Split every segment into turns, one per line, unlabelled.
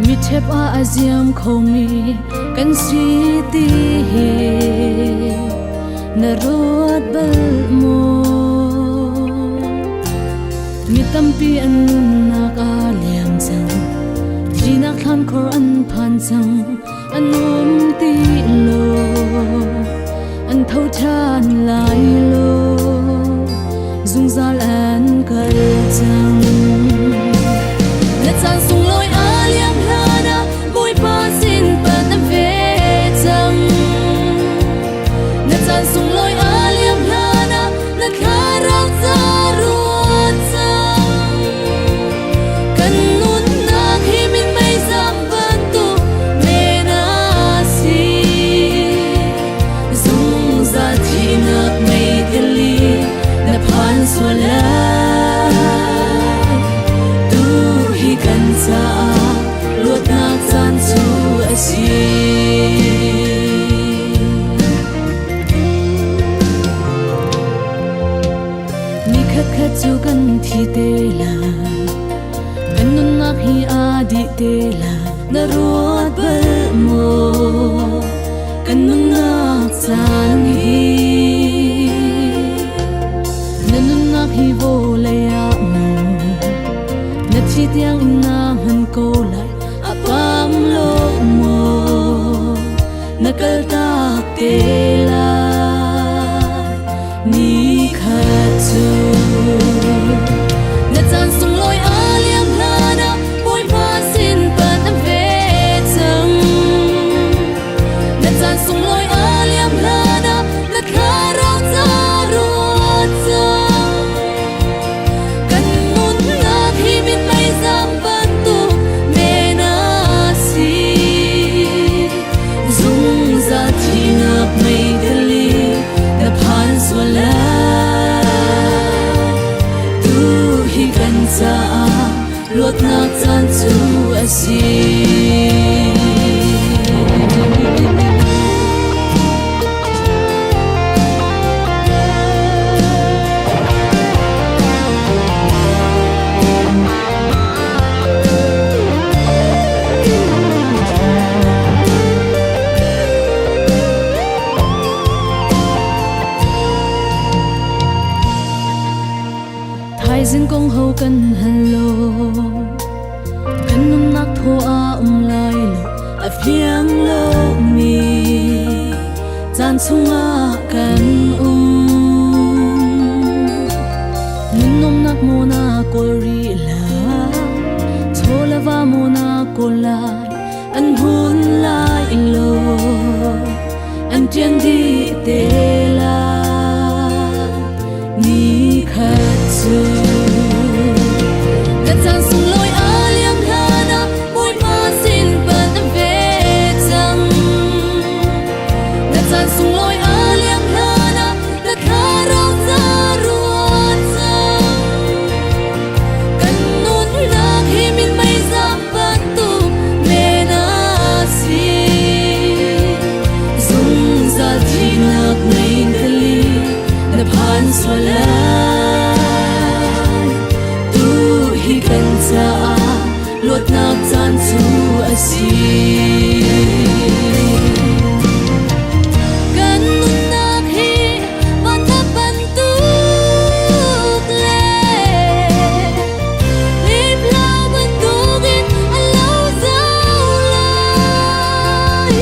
Mi ṭhep ah a ziam khomi kan si ti hi na ruat bal maw? Mi tampi an nunnak a liam cang, thihnak thlankhor an phan cang, an um ti lo, an tho ṭhan lai lo, zungzal an kal cang. Na caan sunglawi a liam hlan ah Bawipa sin pan an ve cang. Na caan sunglawi a liam hlan ah na thlarau ca ruat cang. Kan nunnak hi minmei zam bantuk men a si. Zungzal thihnak meitili na phan sual lai. Tu hi kan caah luatnak caan cu a si. Ni khatkhat cu kan thi te lai, kan nunnak hi aa dih te lai. Na ruat bal maw kan nunnak caan hi? Na nunnak hi vawlei ah maw na thi tiang in naa hman ko lai? A pam lo maw na kaltak te lai ni khat cu? Na caan sunglawi a liam hlan ah Bawipa sin pan an ve cang. Na caan sunglawi a liam hlan ah na thlarau ca ruat cang. Kan nunnak hi mithmai zam bantuk men a si. Zungzal thihnak meitili na phan sual lai. Tu hi kan caah luatnak caan cu a si. Thaizing kong ho kan hal lo, kan nunnak thaw a um lai lo, a fiang lo mi caan chungah kan um. Nunnomnak maw na kawl rih lai, chaw le va maw na kawl lai, an hun lai lo, an ṭian dih te lai ni khat cu. Na caan sunglawi a liam hlan ah Bawipa sin pan an ve cang. Na caan sunglawi a liam hlan ah na thlarau ca ruat cang. Kan nunnak hi minmei zam bantuk men a si. Zungzal thihnak mei tali na phan sual lai. Tu hi kan caah luatnak caan cu a si. Kan nunnak hi vanthap bantuk le hliphlau bantukin a lo zau lai.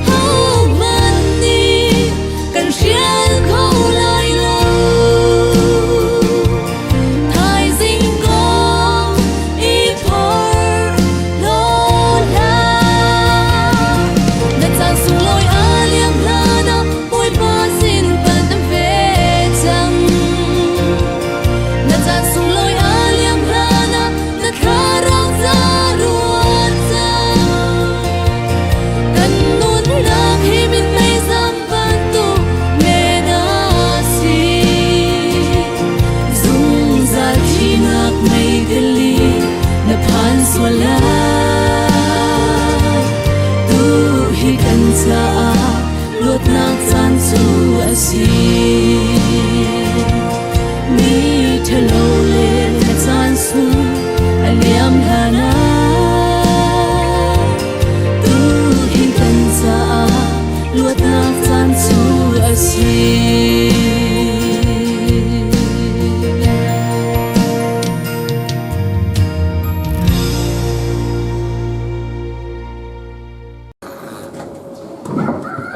Hohmanh nih kan hrial kho lai lo. Thaizing kong i phorhlaw hlah.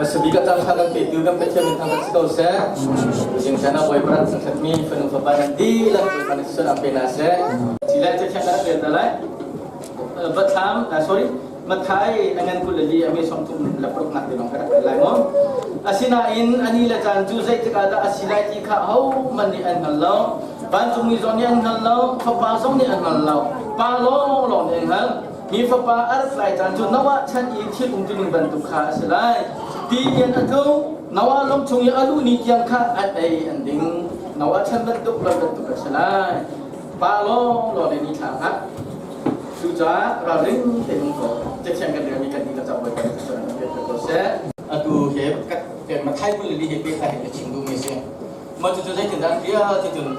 Masabik a cang kan petu kan Pathian min thangthat si ko seh. Zingchan ah Bawipa rak thangthatmi fanu fapa nan dihlak Bawipa nih sual pe hna seh. Cilai cathiang kan rak rel ta lai. Bathlam, sorry, Mathai a ngan 24 a me 36 nak te lawng kan rak rel lai maw? Asinain ani le caan cu zeitik ah dah a si lai ti kha hohmanh nih an hngal lo. Vancungmi zong nih an hngal lo, Fapa zong nih an hngal lo. Pa lawnglawng nih an hngalh. Mi fapa a rat lai caan cu Noah chan i thil umtuning bantuk kha a si lai. Ti lian a tlung, Noah lawng chung i a luh ni tiang kha an ei an ding. Noah chan bantuk lo bantuk a si lai. Pa lawnglawng nih ni thla hlah. Cucaah ralring tein um ko. Cathiang kan relmi kan dihlak caah Bawipa nih thluachuah an pek ko seh. Atu he Matthai 24 he pehtlai in ka chim duhmi a si. Mah cucu zeitindah an tial ti cun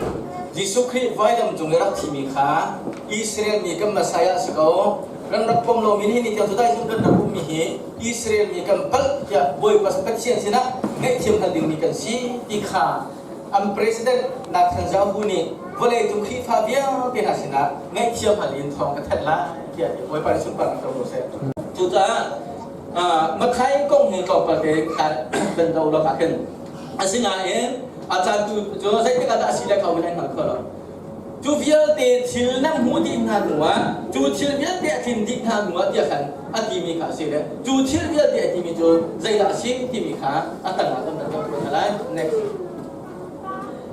Jesuh Khrih vailam cung i rak thimi kha Israel mi kan Messiah a si ko. Kan rak pom lomi nihin ni tiang Judaism kan rak ummi hi Israel mi kan palh tiah Bawipa Pathian sinah ngaihthiam hal dingmi kan si ti kha an president Netanyahu nih vawleicung Khrihfa vialte hna sinah ngaihthiam hal in thawng ka thanh lai tiah ti Bawipa nih sunparnak co ko seh. Cucaah Matthai kong hi tlawmpal te kan do lak ah khin Asinain a caan tu cu zeitik ah dah a si lai kha an hngal kho lo. Cu vialte thil nan hmuh dih hna hnuah, cu thil vialte a tlin dih hna hnuah tiah khan a timi kha a si le cu thil vialte a timi cu zeidah a si timi kha a tangah kan rak tuah hna lai. Next.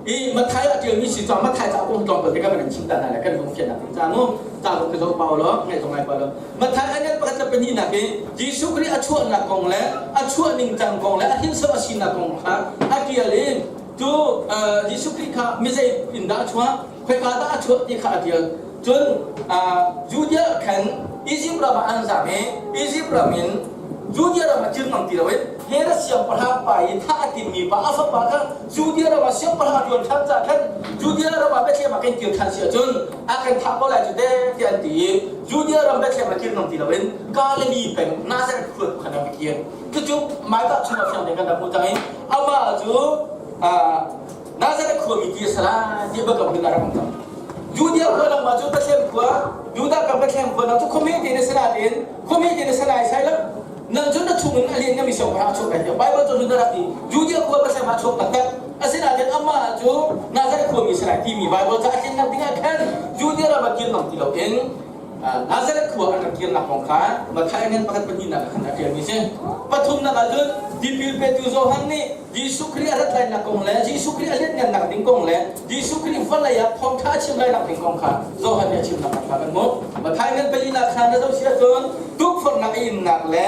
I Matthai a ṭialmi si caah Matthai ca kong tlawmpal te kan in chim ta hna le kan lung fiannak ding ca mu ca kong ka zoh pau law ngaih zong ngai pau law Matthai a ngan pakhat le pahnihnak i Jesuh Khrih a chuahnak kong le a chuah ningcang kong le a hrinsor a sinak kong kha a ṭial i cu Jesuh Khrih kha mizei in dah a chuah khoika dah a chuah ti kha a ṭial cun Judea khan Izipt ram ah an zam i Izipt ram in Judea ram ah kir ngam ti loin Herod siangpahrang pa i thah a timmi pa a fapa kha Judea ram ah siangpahrang a ṭuan ṭhan caah khan Judea ram ah Bethlehem ah kan kir ṭhan si ahcun a kan thah ko lai cu te tiah an ti i Judea ram Bethlehem ah kir ngam ti loin Galilee peng Nazareth khua tu khan a va kir. Cucu Micah chungah fiang tein kan rak hmuh cang i amah cu Nazareth khuami ti a si lai ti biakam in a rak um cang. Judea khua langmah cu Bethlehem khua, Judah kam Bethlehem khua nang cu khuami te na si nain khuami te na si lai sai lo. Nang cu na chungin a lian ngami siangpahrang a chuak lai tiah Baibal cu na rak ti. Judea khua Bethlehem ah chuak taktak. Asinain amah cu Nazareth khuami si lai timi Baibal ca a tlinnak dingah khan Judea ram ah kir ngam ti loin Nazareth khua an rak kirnak kong kha Matthai ngan pakhat pahnihnak ah khan a ṭialmi si. Pathumnak ah cun tipil petu Johan nih Jesuh Khrih a rat lainak kong le Jesuh Khrih a lianhngannak ding kong le Jesuh Khrih vawlei ah thawngṭha a chim lainak ding kong kha Johan nih a chimnak kong kha kan hmuh. Matthai ngan palinak kha na zoh si ahcun tukforhnak a innak le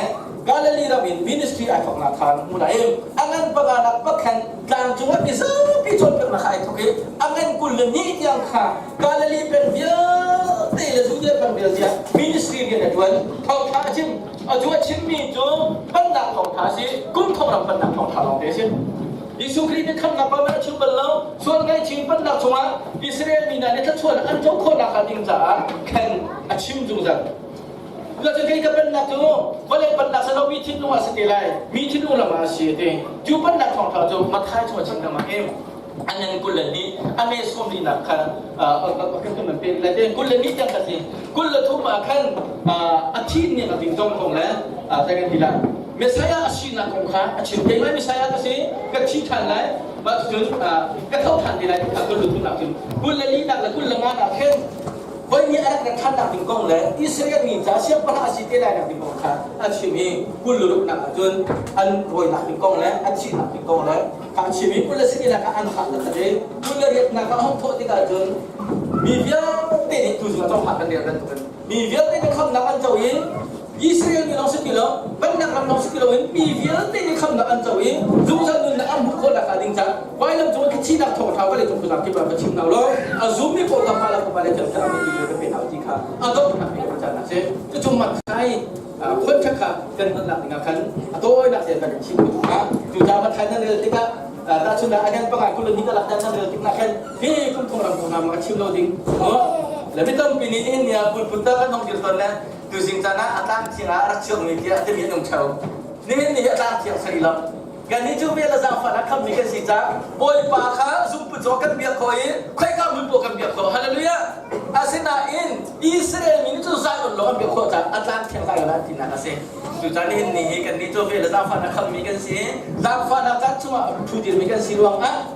Galilee ram in ministry ai thawknak kha na hmu lai. A ngan panganak pakhan tlang cungah mizapi cawnpiaknak kha ai thawk i a ngan 22 tiang kha Galilee peng vialte le Judea peng vialte ah ministry rian a ṭuan. Thawngṭha a chim. Atu a chimmi cu pennak thawngṭha a si. Kum thong ram pennak thawngṭha lawngte a si. Jesuh Khrih nih khamhnak bal a chim bal lo. Sual ngaihchih pennak chungah Israel mi hna nih thluachuahnak an co khawhnak hnga ding caah khan a chim zungzal. Cucaah kei ka pennak cu vawlei pennak si lo mi thinlung ah si te lai. Mi thinlung lam ah a si a ti. Cu pennak thawngṭha cu Matthai chung a chim lengmang i a ngan 22 a me 44 kha kan kan pe lai te 22 tiang ka si 23 ah khan a thi ni a ding zong kong le tai kan ti la Messiah a sinak kong kha a chim keimah Messiah ka si ka thi ṭhan lai mah cun ka tho ṭhan te lai kha 23 nak cun 24 nak le 25 nak khin voi ni a rak rat ṭhannak ding kong le Israel mi ca siangpahrang a si te lai nak ding kong kha a chim i 26 nak ah cun an rawinak ding kong le a thihnak ding kong le kha a chim i 24 nak ah an thah taktak i 28 nak ah a hung thawh tikah cun mi vialte nih tuzing ah cawhah kan rel bantukin mi vialte nih khamnak an co i Israel mi lawng si ti lo, pennak ram lawng si ti loin mi vialte nih khamnak an co i zungzal nunnak an hmuh khawh nakhnga ding caah vailam cung i thihnak thawngṭha vawlei cung khuazang kip ah va chim hna law a zummi pawl kha hmailak pa le thiang thlarau nih ti ka pe hna ti kha a donghnak bik kan caan a si. Cucu Matthai khuanṭha kha kan hngalhnak dingah khan a tawinak tein kan chim duh hna. Cucaah Matthai nan rel tikah tahchunhnak a ngan panga kul ni ka lak nan rel tik nak khan hi kum thong ram kong hna ma chim lo ding le mi tampi nih nihin ni ah pulput ta kan hong dir tawn le tuzing caan ah a tlang thiang ah rak chuakmi tiah a timi an um theo. Nihin ni hi a tlang thiang sari lo. Kannih cu vel a zaangfahnak khammi kan si caah Bawipa kha zungput zong kan biak khawh i khoika hmun poah kan biak khawh. Hallelujah! Asinain Israel mi nih cun Zion lawng an biak khawh caah a tlang thiang Zion ah an tinak a si. Cucaah nihin ni hi kan nih cu ve le zaangfahnak khammi kan si. Zaangfahnak caan chungah ṭhu dirmi kan si ruangah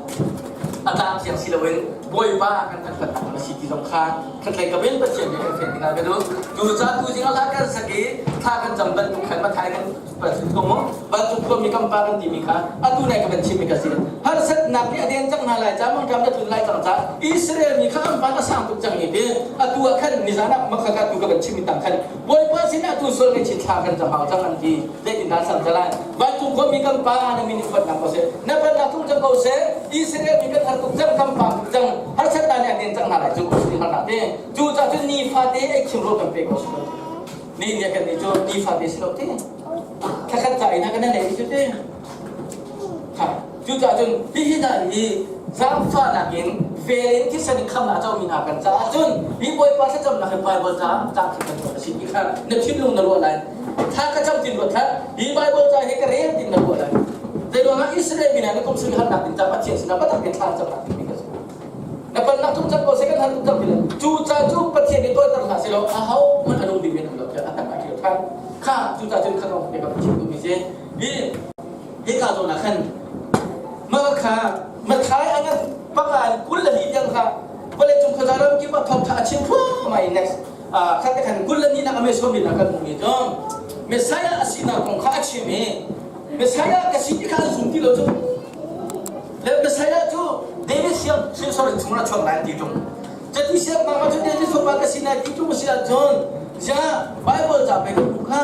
a tlang siang si loin Bawipa kan thangṭhatnak na si ti zong kha khatlei ka bin Pathian nih kan fian dingah ka duh. Cucaah tuzing ah kan sak i thla kan cam bantuk khan Mathai kan Vancung khua maw? Vancung khuami kan pa kan timi kha atu nai ka van chimmi ka si. Harsatnak nih a den cang hna lai ca mangṭam na tlun lai cang ca Israel mi kha an van a sang tuk cang i ti atu ah khan nizan ah makha ka tu ka van chimmi tang khan Bawipa sinah tu sual ngai chin thla kan cam hau cang an ti. Zeitin dah sang lai? Vancung khuami kan pa na min in huatnak ko seh. Na pennak tlung cang ko seh. Israel mi kan har tuk cang kan pa tuk cang. Harsatnak nih a den cang hna lai cu si harnak te. Cu ca cun nifate ei chim rawl kan pe ko seh. Ni nih kan nih cu nifate si lo te. Thlakhat ca in a kan nei cu te. Kha cucaah cun hihi hna hi zaangfahnak in vel in thisen in khamnak a comi hna kan caah cun hi Bawipa thlacamnak hi Bible ca caang khat kan tuah a si ti kha na thinlung na ruah lai. Thla ka cam tin ruat hlah. Hi Bible ca hi ka rel tin na ruah lai. Zeiruangah Israel mi hna nih kum sung harnak ding ca Pathian sinah biatak in thla an camnak ding mi ka si. Na palnak tung cang ko seh kan har tuk cang ti le cu ca cu Pathian nih tawiter hlah seh law aho hmanh a nung ding men um lo tiah a tak a ṭial ṭhan. Kha cu ca cun kha kong ka chim duhmi si. Hi hika zawn ah khan mah kha Mathai a ngan panga in 20 le li tiang kha vawleicung khuaza ram kip ah thawngṭha a chim thluahmah i next khat te khan 22 nak a me sawm nak kan hmuhmi cu Messiah a sinak kong kha a chim i Messiah ka si ti kha an zum ti lo cu Le Messiah cu David siang hrinsor in chung a chuak lai ti ṭung. Cati siang bang cu David fapa ka si lai ti ṭung si ahcun ziah Bible ca pei kan hmuh kha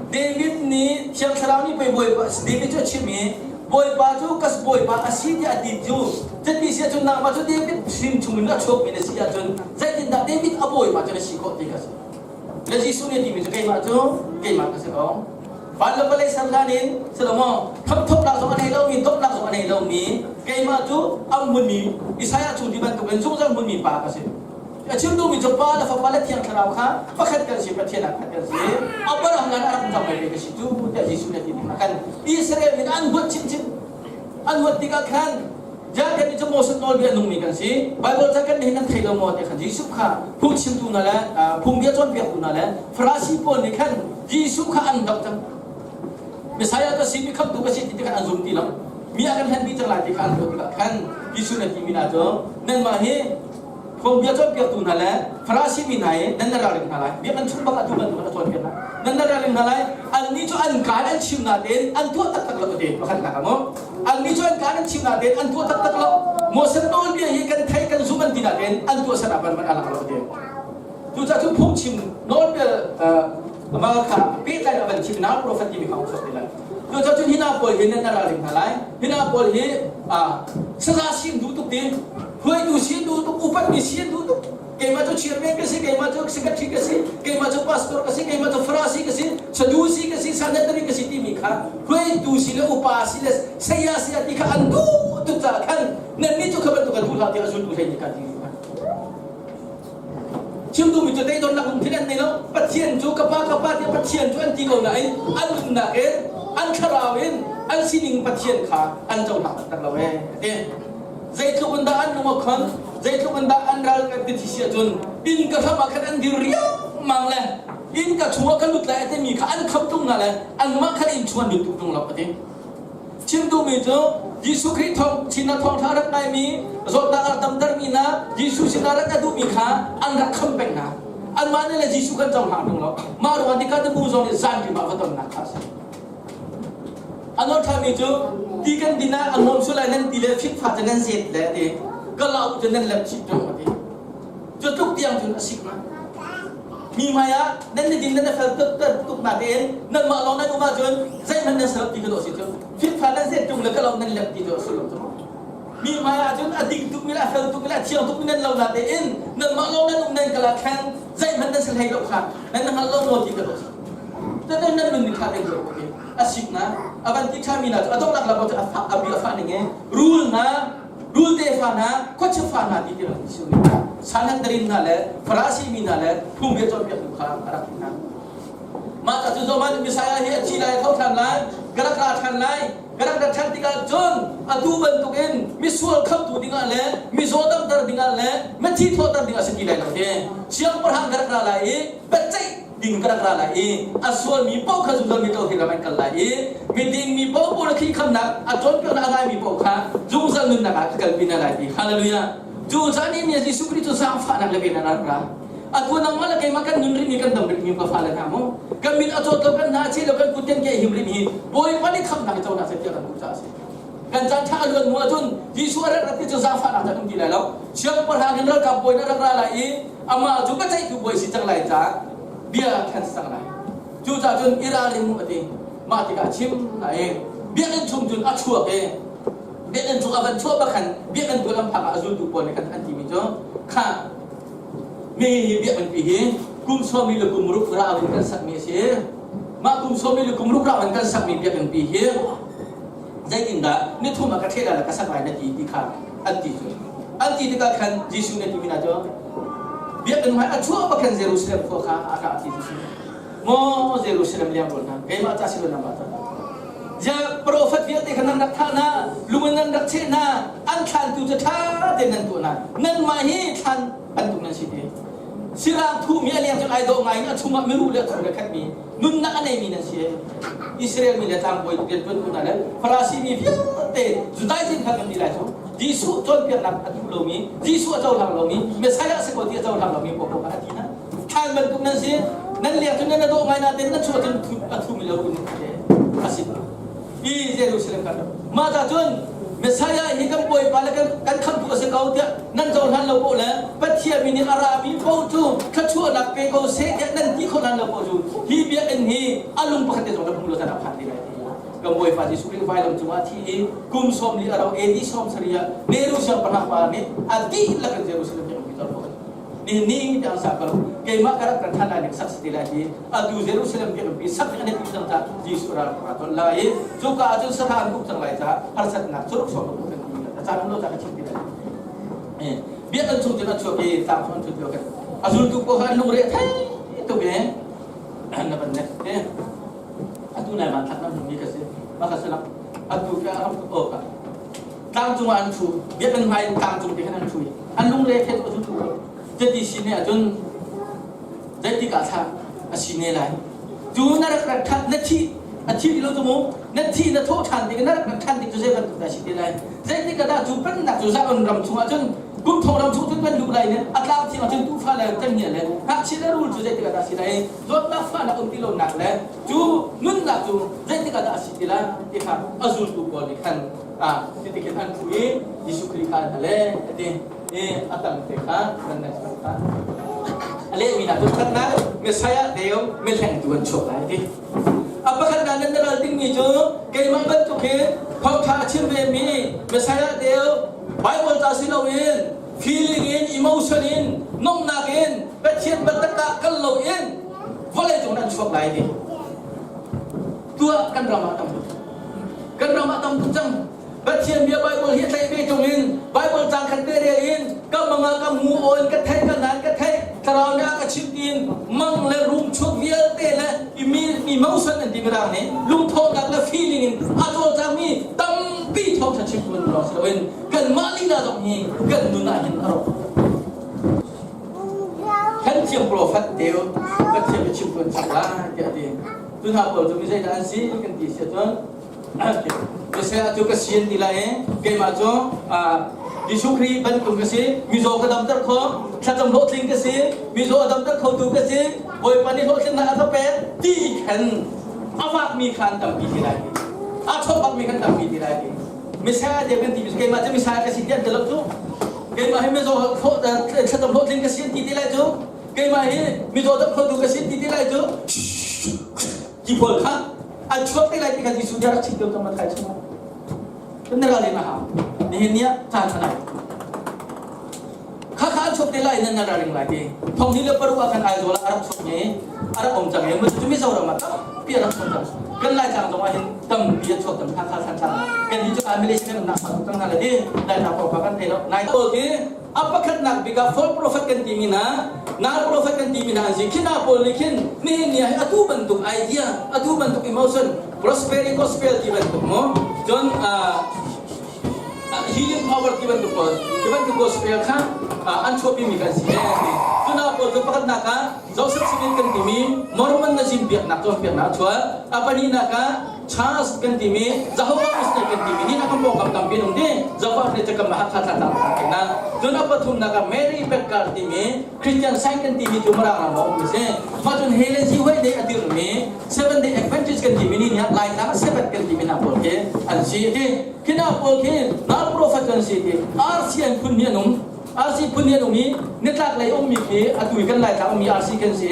David nih Thiang Thlarau nih pei Bawipa David cu a chim i Bawipa cu ka Bawipa a si tiah a ti cu cati si ahcun nangmah cu David hrin chung in a chuakmi na si ahcun zeitindah David a Bawipa cu na si khawh ti ka si. Na Jesuh nih a timi cu keimah cu keimah ka si ko. Van le vawlei ser hlan in Solomon khamthawknak zong a nei lomi dawtnak zong a nei lomi keimah cu a hmunmi Isaiah chung ti bantukin zungzal hmunmi pa ka si. A chim duhmi cu Pa le Fapa le Thiang Thlarau kha pakhat kan si Pathian ah khat kan si. Abraham hlan a rak cang mai ka si cu tiah Jesuh nih a ti tikah khan Israel min an huat chinchin. An huat tikah khan Ziah kan nih cu Moses nawlbia nungmi kan si. Bible ca kan nihin nan thei lo maw ti khan Jesuh kha phungchimtu hna le phungbia cawnpiaktu hna le Farasi pawl nih khan Jesuh kha an doh cang. Messiah ka si, mi khamtu ka si ti khan an zum ti lo. Mi a kan hlen dih cang lai ti kha an ruah tikah khan Jesuh nih a timi hna cu nanmah hi phungbia cawnpiaktu hna le Farasi mi hna hi nan ralring hna lai. Biakinn chung bak ah tu bantuk in a cawnpiak hna. Nan ralring hna lai. Annih cu an kaan an chim natein an tuah taktak lo ti pakhatnak ah mu. Annih cu an kaan an chim natein an tuah taktak lo. Moses nawlbia hi kan theih kan zum an ti natein an tuah san ah van a lang lo ti. Cucaah cu phungchim nawlbia mah kha pehtlai a van chim na profet timi kha um ti lai. Cucaah cun hi hna pawl hi nan ralring hna lai. Hi hna pawl hi saza sin duh tuk ti, hruaitu sin duh tuk, upatmi sin duh tuk. Keimah cu chairman ka si, keimah cu secretary ka si, keimah cu pastor ka si, keimah cu farasi ka si, sadusi ka si, sanatari ka si timi kha hruaitu si le upa si le saya si ti kha an duh tuk caah khan nannih cu kha bantuk kan duh hlah tiah a zultu hlei nih khan ti chim duhmi cu teidornak lungthin an nei lo. Pathian cu ka pa ka pa tiah Pathian cu an ti ko nain an nunnak in an thlarau in an sining Pathian kha an cohlang taktak lo ee ti. Zeitluk in dah an lung a khon, zeitluk in dah an ral kan ti si ahcun inn ka hram ah khan an dir riangmang le inn ka chungah ka lut lai a timi kha an kham tung hna le anmah khan inn chung an lut tuk tung lo a ti. Chim duhmi cu Jesuh Khrih thawng chin ah thawngṭha rak ngaimi zawtnak a rak damtermi hna Jesuh sinah rak a duhmi kha an rak kham peng hna. Anmah nih le Jesuh kan cohlang tung lo. Mah ruangah Nicodemus zong nih zanrim ah va tonnak kha a si. A nawl ṭhami cu ti kan din ah a nuam sul lai nan ti le fikfa cu nan zet le a ti. Ka lau cu nan lep chih ṭung a ti. Cu tluk tiang cun a sik ma. Mi hmai ah nan ni din nan fel tuk tuk na tein nanmah lawng nan um ahcun zeihmanh nan serap ti ka dawh si cu. Fikfa nan zet ṭung le ka lau nan lep ti cu a sullam cu. Mi hmai ah cun a ding tukmi le a fel tukmi le a thiang tukmi nan lo na tein nanmah lawng nan um nan kala khan zeihmanh nan ser hlei lo kha nan hngal lo maw ti ka dawh si. Cutin nan nun nih ṭha tein ruat u a sik na a van ti ṭhami hna cu a donghnak lam cu a fah a bi a fah ning i rul hna rul tefa hna khuachia fa hna ti tiang Jesuh nih Sanhedrin hna le Farasi mi hna le phungbia cawnpiaktu kha a rak ti hna. Mah ca cu Johan Messiah hi a thi lai a tho ṭhan lai ka rak ra ṭhan lai ka rak rat ṭhan tikah cun atu bantukin misual khamtu dingah le mizaw damter dingah le mithi thawhter dingah si ti lai lo hi siangpahrang ka rak ra lai i biaceih. ding ka rak ra lai i a sualmi paoh kha zungzal mi ṭohi ram an kal lai i miding mi paoh paoh le khamnak a cawnpiaknak a ngaimi paoh kha zungzal nunnak ah ka kalpi hna lai ti. Hallelujah. Cu caan i Jesuh Khrih cu zaangfahnak le ven an rak ra. Atu nangmah le keimah kan nun rihmi kan dam rihmi ka fale hna mu. Kan min a cawt lo, kan hna a cheh lo, kan kut kan ke a him rihmi hi Bawipa nih khamnak i conak seh tiah kan duh caah a si. Kan caan ṭha a luan hnu ahcun Jesuh a rat rat ti cu zaangfahnak dah um ti lai lo. Siangpahrang in ralkap bawi na rak ra lai i amah cu biaceihtu bawi si cang lai caah bia khan si cang lai. Cucaah cun i ralring u a ti. Mah tikah a chim hna i biakinn chung cun a chuak i biakinn chung a van chuah bak khan biakinn tual an phak ah a zultu pawl nih khan an timi cu kha mi hi biakinn pi hi kum sawmi le kum ruk rau in kan sakmi a si. Mah kum sawmi le kum ruk rau in kan sakmi biakinn pi hi zeitindah nithum ah ka ṭheh lai le ka sak lai na ti ti kha an ti cu. An ti tikah khan Jesuh nih a timi hna cu biakinn hmai a chuah bak khan Jerusalem khua kha a ka ti Jesuh. Maw Jerusalem liang rual hna keimah ca si lo nangmah ca. Ziah profet vialte kha nan rak thah hna, lung in nan rak cheh hna, an thlantu cu ṭha tein nan tuah hna. Nanmah hi thlan bantuk nan si ti. Sirang thuhmi a leng cu ai dawh ngai in a chungah miruh le thu le khatmi nunnak a neimi nan si. Israel mi le tlangbawi rianṭuantu hna le Farasi mi vialte Judaism kha kan ti lai cu Jesuh cawnpiaknak a duh lomi, Jesuh a cohlang lomi, Messiah a si ko ti a cohlang lomi paohpaoh kha a ti hna. Thlan bantuk nan si. Nan leng cu nan a dawh ngai nain nan chuah cun a thumi le ruh a si. Hi Jerusalem kan mah ta cun Messiah hi kan bawipa le kan khamhtu a si ko tiah nan cohlan lo paoh le Pathian min in a rami paoh cu thluachuahnak pe ko seh tiah nan ti khawh lan lo paoh cu hi biakinn hi a lung pakhat te zong na hmu lo caan a phan te lai ti kan bawipa Jesuh Khrih vailam cungah thi i kum 40 a rau AD 70 ah Nero siangpahrang pa nih a dihlak in Jerusalem biakinn pi tor Nihin ni tiang sak ko keimah ka rak kan than lai ning sak si ti lai hi atu Jerusalem biakinn sak ding an i cang ca Jesuh ral ka ton lai i cuka ah cun sahra an uk cang lai ca harsatnak curuk sawm ka kan ti a caan um lo ca ka chim ti lai biakinn chung cun a chuak i tlang chung an thut lio kan a zultu pawl kha an lungre a thei tuk i na ban nek te atu nai van thlak na hmumi ka si ma ka si atu ka ram o ka tlang cungah an ṭhu biakinn hmai in tlang cung te khan an ṭhu i an lungre khet a cu cuti si ne ahcun zeitik ah thla a si ne lai cu na rak rak ṭhan na thi a thi ti lo cu mu na thi na thawh ṭhan tik na rak rak ṭhan tik cu zei bantuk dah si te lai zeitik ah dah cu pennak cu Zion ram chungah cun kum thong ram chung cun kan luh lai ne a tlang thiang ah cun tuufa le cenghngia le ngakchia le rul cu zeitik ah dah si lai zawtnak fahnak um ti lonak le cu nunnak cu zeitik ah dah a si ti lai ti kha a zultu pawl nih khan ah titi khin an thu i Jesuh Khrih kha an hal e a ti i a tam te kha nan next kha a lehmi hna cu pakhatnak Messiah deu milhlengtu an chuak lai a ti. A pakhatnak nan ral dingmi cu keimah bantuk hi thawngṭha a chim vemi Messiah deu Bible ca si loin feeling in emotion in nomnak in Pathian biatak ah kal loin vawlei cung an chuak lai ti. Tuah kan ram ah tam tuk. Kan ram ah tam tuk cang. Pathian bia Bible hi tlaih ve tung in Bible cang khat te rel in ka mang ah ka mu aw in ka theih ka nan ka theih thlarau nih a ka chimh tiin mang le rum chuak vialte le mi emotion an ti mirang nih lungthawhnak le feeling in a cawlcangmi tampi thawngṭha chim kan lawng si loin kanmah lila zong hi kan nun ah hin a rawk. Kan thiam profet deu Pathian biachim tuan chim lai tiah a ti. Cu hna pawl cu mi zeidah an si kan ti si ahcun Messiah cu ka si an ti lai i keimah cu Jesuh Khrih bantuk ka si, mizaw ka damter kho, thlacam hlawhtling ka si, mizaw a damter khotu ka si, Bawipa nih hlawhtlinnak a ka pek ti khan a vakmi kha an tampi ti lai ti. A chawkbakmi khan tampi ti lai ti. Messiah tiah kan ti mi cu keimah cu Messiah ka si ti an ti lo cu. Keimah hi mizaw thlacam hlawhtling ka si an ti ti lai cu. Keimah hi mizaw dam khotu ka si ti ti lai cu ti pawl kha an chuak te lai ti kha Jesuh nih a rak chim lio cang Matthai chungah. Kan na ral in a hau. Nihin ni ah caan a nai. Kha kha an chuak te lai nan na ring lai ti. Thong ni le paruk ah khan Aizawl ah a rak chuak mi a rak um cang i cu Mizoram ah tampi a rak chuak cang. Kan Laitlang zong ah hin tampi a chuak cang kha kha than tlang. Kan hi cu Malaysia kan umnak sang cang hna le ti Laitlang kong kha kan thei lo. Nai pawl khi A pakhatnak bik ah false prophet kan timi hna, nal prophet kan timi hna an si. Khi hna pawl nih khin nihin ni ah hin atu bantuk idea, atu bantuk emotion, prosperity gospel ti bantuk mu, cun healing power ti bantuk pawl ti bantuk gospel kha an chuahpimi kan si e ti. Cuna pawl cu pakhatnak ah Joseph Smith kan timi Mormon nazim biaknak cawnpiaknak a chuah. A pahnihnak ah Charles kan timi Jehovah Witness kan timi ni na kan pawngkam tampi an um ti Jehovah Witness cakam ah Hakha thla tlang na. Cun a pathumnak ah Mary Baker timi Christian Science kan timi cu Mirang ram ah um mi si. Mah cun Helen G. White nih a dirhmi Seventh Day Adventist kan timi ni nih Laitlang ah Sabbath kan timi hna pawl khi an si ti. Khi hna pawl khi nal prophet kan si ti. RCN phun hi an um. RC phun hi an um i nitlak lei ummi khi atu i kan Laitlang ummi RC kan si.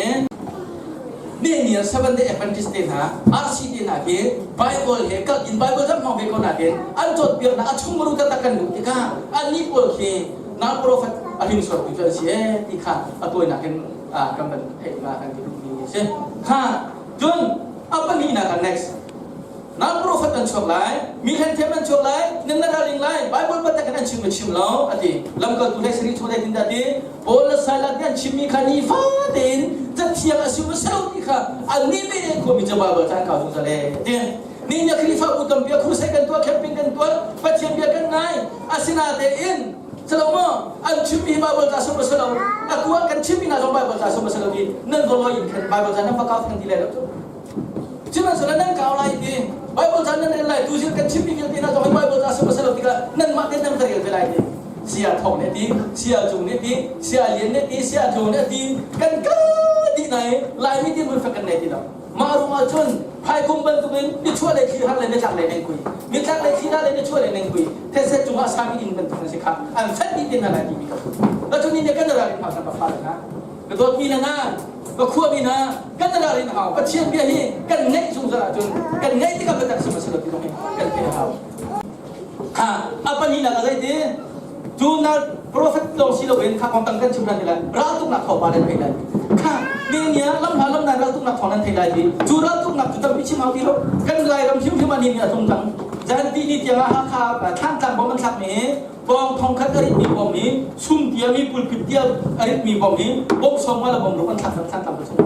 Ni ni Seventh Day Adventist te hna RC te hna khi Bible he kal in Bible zam hmang ve ko nakin an cawnpiaknak a chungmuru taktak kan luh tikah annih pawl khi nal prophet a hringsortu cu an si ee ti kha a tawinak in kan van theih ma kan ti duhmi a si. Kha cun a pahnihnak ah next nal prophet an chuak lai, mi hlenthiam an chuak lai, nan na raling lai, Bible patak in an chim ma chim lo a ti. Lamkaltu hlei sarih chung zeitin dah ti Paul le Silas nih an chimmi kha nifa tein cathiang a si ma si lo ti kha annih ve nih an khuami cu Bible ca an kau zungzal ee ti. Ni nih Khrihfabu tampi a crusade kan tuah, camping kan tuah, Pathian bia kan ngai. Asinatein Salo maw an chimmi hi Bible ca sum a si lo. Atu ah kan chimmi hna zong Bible ca sum a si lo ti nan vawloi in khan Bible ca nan va kau than ti lai lo cu. Sihmanhsehlaw nan kau lai ti Bible ca nan rel lai tu zil kan chimmi vialte hna zong hi Bible ca sum a si lo tikah nanmah te nan va rel ve lai ti. Sia Thawng nih a ti, Sia Cung nih a ti, Sia Lian nih a ti, Sia Tlu nih a ti, kan kal dih nai Laimi ti hmun fek kan nei ti lo. Mah ruangah cun phaikum bantukin nichuah lei thli har le nitlak lei neng kui, nitlak lei thli le nichuah lei neng kui, thetse cungah sami inn bantuk an si kha an fek dih te hna lai timi ka phu. Atu ni nih kan ral in hau kan fa le hna. Ka dawtmi le hna, ka khuami hna, kan ral in hau. Pathian bia hi kan ngaih zungzal ahcun kan ngaih tikah biatak si ma si lo ti zong hi kan theih a hau. Ha, a pahnihnak a zei ti? Cu na prophet lawng si loin kha kong tang kan chim hlan ti lai. Raltuknak thawngpang nan thei lai. Kha ni nia lam hla lam nai raltuknak thawng nan thei lai ti. Cu raltuknak cu tampi chim hau ti lo. Kan Lairam hrimhrim ah ni ni a tlung cang. Zan ti ni tiang ah Hakha Thlantlang bom an thlak mi bawng thong khat a rit mi bom hi sum tia mi pulpit tia a rit mi bom hi bom som nga le bom ruk an thlak Thlantlang chung.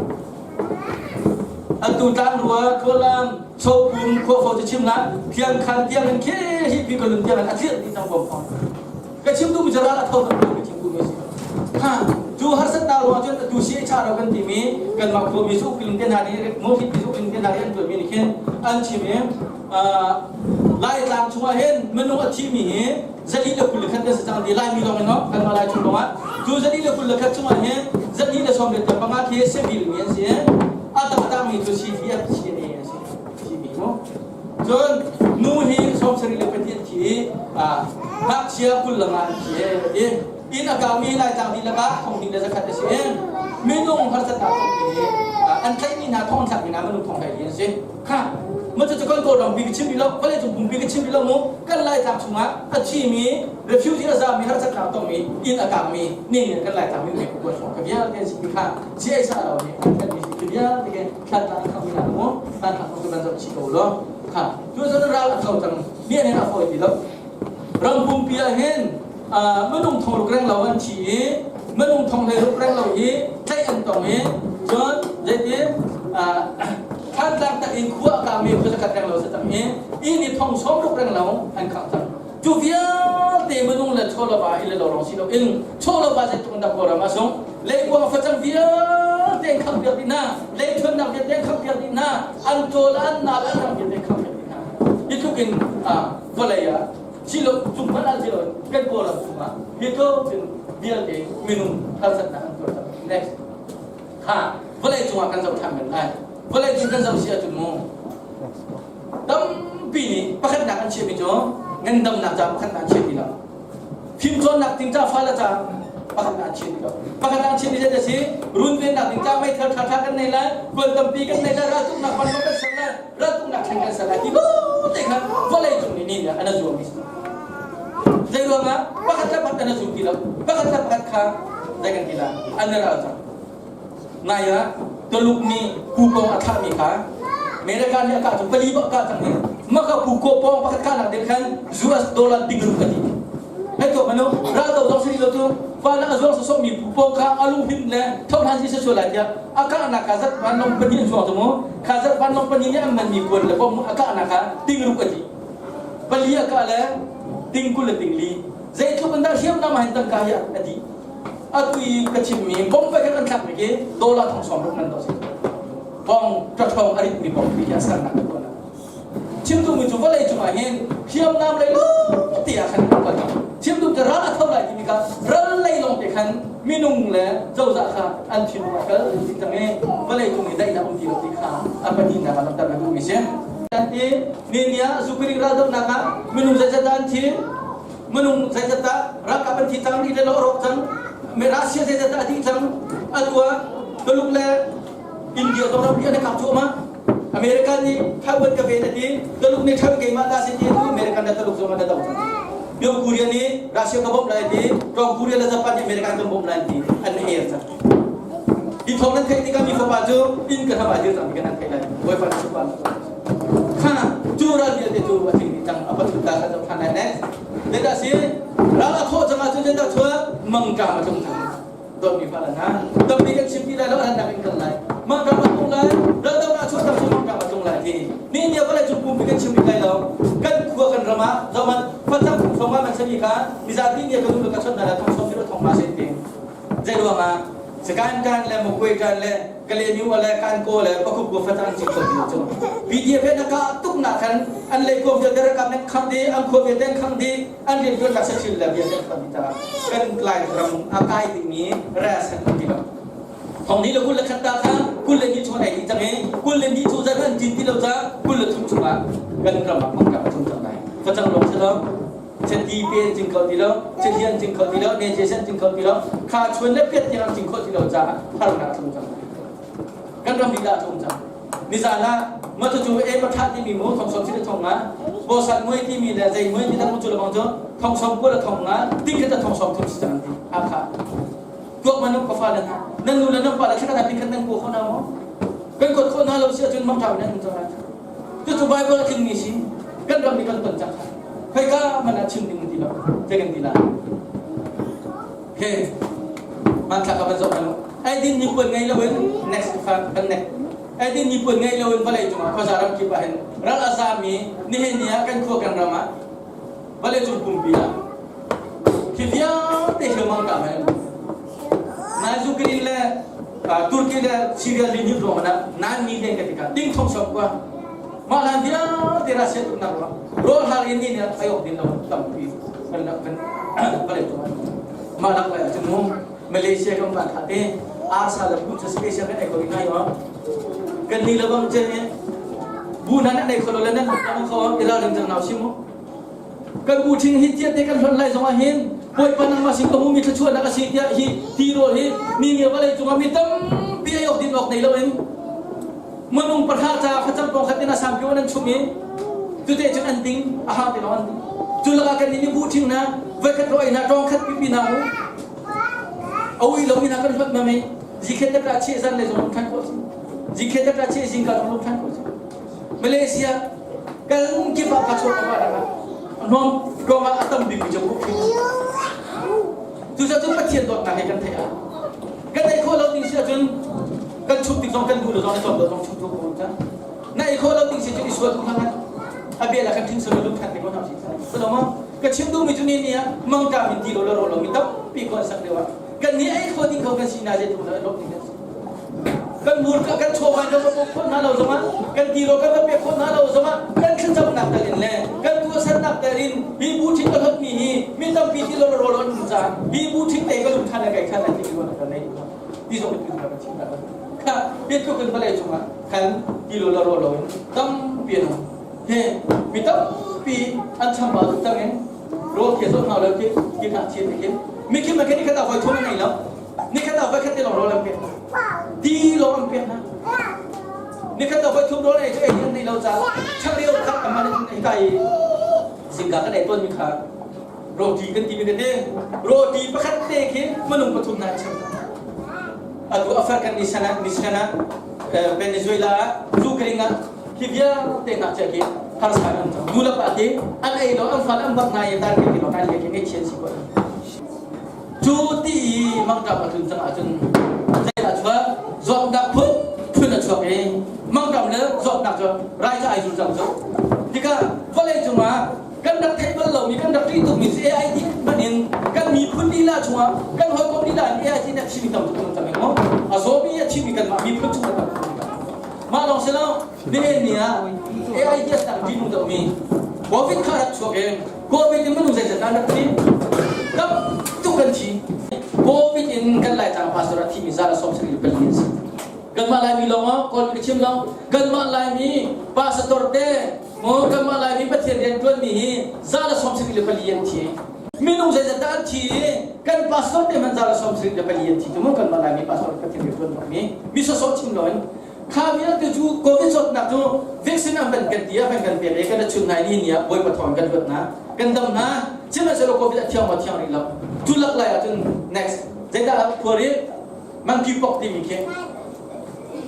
Atu tlangrua Khualang Sopum khuafo cu chim hlah thiang khan tiang in khi hi pi kolun tiang in a tlirh dih cang bom thawng. Ka chim duhmi cu ral a tho cang ka chim duhmi a si. Ha cu harsatnak ruang cun atu CHR kan timi kanmah khuami cu ukling te hna nih Mohit ti ukling te hna nih an tuanmi nih khin an chim i Laitlang chungah hin minung a thimi hi 221 kan si cang ti Laimi lawng in no kanmah Lai chung lawngah cu 221 chungah hin 225 khi civil mi an si a dangdang mi cu CDF CNA an si thimi mu cun nu hi 74 thi ngakchia 25 an thi ti inn a kaumi Laitlang dihlak ah 2100 a si minung harsatnak thongpi an tlaihmi hna thong an thlakmi hna minung thong hlei an si Kha ma cu kan Kawlram pi ka chim rih lo, vawleicung pumpi ka chim rih lo mu. Kan Laitlang chungah a thimi refugee a zaami harsatnak tongmi inn a kangmi ni nih kan Laitlang mi nih kuat hrawng ka vialte an si ti kha CSR lo nih an thanmi si khi vialte ke thlan tlang khami na mu thlan tlang tu kan zoh chih ko lo kha tu zan ral a tho cang mi an a fawi ti lo ram pumpi ah hin minung thong ruk reng lo an thi i minung thong hlei ruk reng lo hi tlaih an tong i cun zeitin Thantlang tak in khua a kangmi khua zakhat reng lo sa cang i inn i thong sawm ruk reng lo an khangh cang. Cu vialte minung le chawlava i le lo lawng si lo in chawlava zeitluk in dah Kawlram ah sung leikuang facang vialte an khangh piak dih hna leithuannak vialte an khangh piak dih hna an tawl an nal an rang vialte an khangh piak dih hna. Hi tluk in vawlei ah silo cung hmanh ah silo kan Kawlram chungah hi tluk in vialte minung harsatnak an tuar cang. Next. Kha vawlei cungah kan zoh ṭhan men lai. Vawlei cung kan zoh si ahcun mu tampi nih pakhatnak an chiahmi cu ngandamnak ca pakhatnak an chiah ti lo. Fimcawnnak ding ca fale ca pakhatnak an chiah ti lo. Pakhatnak an chiahmi zei a si? Runvennak ding ca meithal ṭhaṭha kan nei lai, kuan tampi kan nei lai, raltuknak vanlawng kan ser lai, raltuknak thleng kan ser lai ti te kha vawlei cung nih ni an zuammi si. Zei ruangah pakhat le pakhat an zum ti lo. Pakhat le pakhat kha zei kan ti la an i ral cang. Nai ah Tuluk nih pukong a thlahmi kha America nih a kah cu pali bak a kah cang i maka puko pawng pakhat kahnak ding khan US dollar ting ruk a ti. Hei tuah manu ral do zong si lo cu fa le a zuang sawsawh mi pupong kha a lunghim le thohlan si sual lai tiah a kahnak kha zat vanlawng pahnih an chuak cu mu kha zat vanlawng pahnih nih an man mi kuan le bom a kahnak kha ting ruk a ti. Pali a kah le Ting 20 le ting li. Zeitluk in dah hriamnam ah hin tangka hi a dih. Atu i ka chimmi bom vai kan thlakmi khi dollar thong sawm ruk man to si. Bong ṭaṭhawng a ritmi bom pi hi a sernak ka tuah. Chimtu mi cu vawlei cungah hin hriamnam lei lawng te ah khan an kal cang. Chimtu cu ral a tho lai timi kha ral lei lawng te khan minung le cozah kha an thinlung a kal ti cang i vawlei cung i daihnak um ti lo ti kha a pahnihnak ah langhter na duhmi si. An ti ni ni ah Ukraine raldohnak ah minung zeizat dah an thi? Minung zeizat dah ralkap an thi cang, i le lo a rawk cang, Russia zeizat dah a dih cang, atu ah Tuluk le India zong ramri an i kap cuahmah. America nih Taiwan ka ven a ti, Tuluk nih Taiwan keimah ta si ti tu American le Tuluk zong an do cang. North Korea nih Russia ka bawmh lai ti, North Korea le Japan nih America kan bawmh lai ti an er cang. Hi thawng nan theih tikah mi fapa cu inn ka hram ah dir cang ti kan nan theih lai. Bawipa nih supa kha cu ral vialte cu a tling dih cang a pathum ta kha zoh than lai next. Zeidah si ral a thawh cang ahcun zeidah chuah mangṭam a tlung cang. Dawtmi fale hna, tampi kan chim ti lai lo, an nak in kal lai. Mangṭam a tlung lai, raldoh ah chuah cu mangṭam a tlung lai ti. Ni nia vawlei cung pumpi kan chim rih lai lo. Kan khua kan ram ah zohman facang phung sawm man sami kha mizapi nia ka nu ka chawt hna la thong sawm ti thong ma sen ti. Zei ruang ah Sakan kan le Mukwe kan le Kalenu le Kanko le Pakuk ko facang cing ko ti cu. PDF na ka tuk nak khan an lei kom vialte rakam nan kham di, an khua vialte an kham di, an rian tuan nak sachil le vialte an kham di ta. Kan lai ram a kai dingmi res an ti lo. Thong ni le 21 ta kha 22 chung ai di cang i 22 cu zan an cin ti lo ca 23 chungah kan ram ah mangkap a chung cang lai. Facang lawng si lo. Chati pe an cing kho ti lo, chati an cing kho ti lo, ne an cing kho ti lo, kha chuan le piat tiang an cing kho ti lo caah harnak a tlung cang. Kan ram lila a tlung cang. Nizan ah matu cu e patha timi mu thong som si le thong nga, bosan muai timi le zei muai ti dang cu lebang cu thong som kua le thong nga, ting khat thong som thum si cang ti. Hakha. Tuak manu ka fa le hna, nan nu le nan pa le thla khat khat nan ko kho na mo. Kan kot kho na lo si ahcun mang ṭha nan um cang lai. Cucu Bible a tlingmi si. Kan ram nih kan ton cang kha. Khoika hmanh ah chim ding ti lo. Zei kan ti lai? Okay. Hmanthlak ka van zoh hmanh u. Eidin nipuan ngei loin next kha kan nek. Eidin nipuan ngei loin vawlei cungah khuaza ram kip ah hin ral a zami nihin ni ah kan khua kan ram ah vawlei cung pumpi ah khi vialte hi mangka hmanh nai Ukraine le Turkey le Syria li ruang ah nan mi len ka tikah ting thong sok kwa mah lan vialte Russia tuknak ruang rawl har in ni nih ai ok din lo tampi kan kan vawlei cung mah lak lai ahcun mu Malaysia kan van kha te arsa le bu cu special kan ei ko ngai yo kan ni lebang chen bu nan nei kholo le nan nan kho ila ring jang nau simu kan bu thing hi tiah te kan hlonh lai zongah hin Bawipa nangmah sin ka hmumi thluachuahnak a si tiah hi tirawl hi mi nih vawlei cungah mi tampi ei awk din awk nei loin minung pahra ca facang pawng khat in a sampi an chum i cute cun an ding a hang ti lawng an ding cu lakah kan nih bu thing na voikhat ro ei na tawng khat pipi na mu a ui lo mi na kan hlonh ma mei zikhet ta che zan le zong than ko zikhet ta che zingka zong than ko Malaysia kan kip ah ka chuak ka dang ah nom ruang ah a tam bik mi cu Cucaah cun Pathian dawtnak he kan theih ah kan ei khawh lo ding si ahcun kan chuh tik zong kan duh lo zong na cawm lo zong chuh tu ko ca na ei khawh lo ding si cu i sual tu hlang a bia la kan thing solo lung khat te ko hna si so ma ka chim duh mi cu ni ni ah mangka min ti lo lo ro lo mi tampi ko an sak lio ah kan ni ei kho ding ko kan si na je tu la lo ding kan si Kan murka kan chawva kan va pek khawh hna lo zongah kan tiraw kan va pek khawh hna lo zongah kan thlacamnak tal in le kan tuahsernak tal in hi bu ṭhing ka hlotmi hi mi tampi ti lo rawl an um caah hi bu ṭhing te ka lung ṭhan le kai ṭhan lai ti ruahnak kan nei ti zong in kan chim hna kha biatluk in vawlei cungah kan ti lo la rawl lo in tampi an um he mi tampi an chambau tuk cang in rawl khi zoh hna lo khi khi kha chiat khi mi khi ma khi ni khat ah voi thum an nei lo Nikhat ah voikhat te lawng rawl an pek hna. Ti lawng an pek hna. Nikhat ah voithum rawl ei cu ei an nei lo caah changreu khat a man in hika i zingka kan ei tawnmi kha roti kan timi ka te roti pakhat te khi minung pathum hna an cham. Atu African nation ah nation ah Venezuela ah Ukraine ah hi vialte ngakchia khi harsa an cang. Nu le pa khi an ei lo an fal an bak hna i tar ke ti lo kan le khi ngaihchia si ko. Cu ti i mangṭam a tlun cang ahcun zeidah chuak? Zawtnak phun phun a chuak i mangṭam le zawtnak cu rai cu ai zul cang cu. Tikah vawlei cungah Kan rak theih bal lomi kan rak ṭih tukmi cu AI ti hmanh in kan miphun lila chungah kan hawikom lila in AI ti in a thimi tam tuk kan tam eng maw? A zawmi a thimi kanmah miphun chung kan tam tuk. Mah lawng si lo, nihin ni ah AI ti a tak ṭih deuhmi COVID kha rak chuak i COVID in minung zeizat dah an rak thi? Tam tuk kan thi. COVID in kan Laitlang pastor a thimi za le 74 an si. Kanmah Laimi lawng ah Kawl ka chim lo. Kanmah Laimi pastor te maw kanmah Laimi Pathian rian ṭuanmi hi za le 74 an thi. Minung zeizat dah an thi i kan pastor te hmanh za le 74 an thi cu mu kanmah Laimi pastor Pathian rian ṭuan bakmi mi sawsawh chim loin kha vialte cu COVID zawtnak cu vaccine an van kan ti ah van kan pek i kan i chun nai ni ni ah Bawipa thawng kan luat na kan dam na sihmanhsehlaw COVID a thiang maw thiang rih lo cu lak lai ahcun next zeidah khuari monkeypox timi khi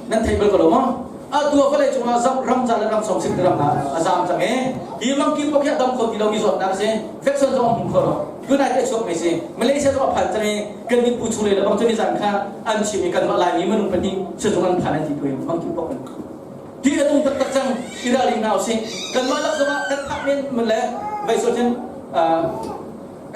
nan thei bal ko lo maw? Atu ah vawlei cungah ram za le ram sawm sin ram ah a zaam cang i hi monkeypox hi a dam kho ti lomi zawtnak a si. Vaccine zong a hmu kho lo. Tunai te chuak mi si. Malaysia zong a phan cang i kan mitpu chung le bang cun zan kha an chim i kanmah Laimi minung pahnih sizung an phan an ti tu hi monkeypox in. Ti a tung taktak cang i ralring hna usih. Kanmah lak zongah kan thak men mun le vei so cun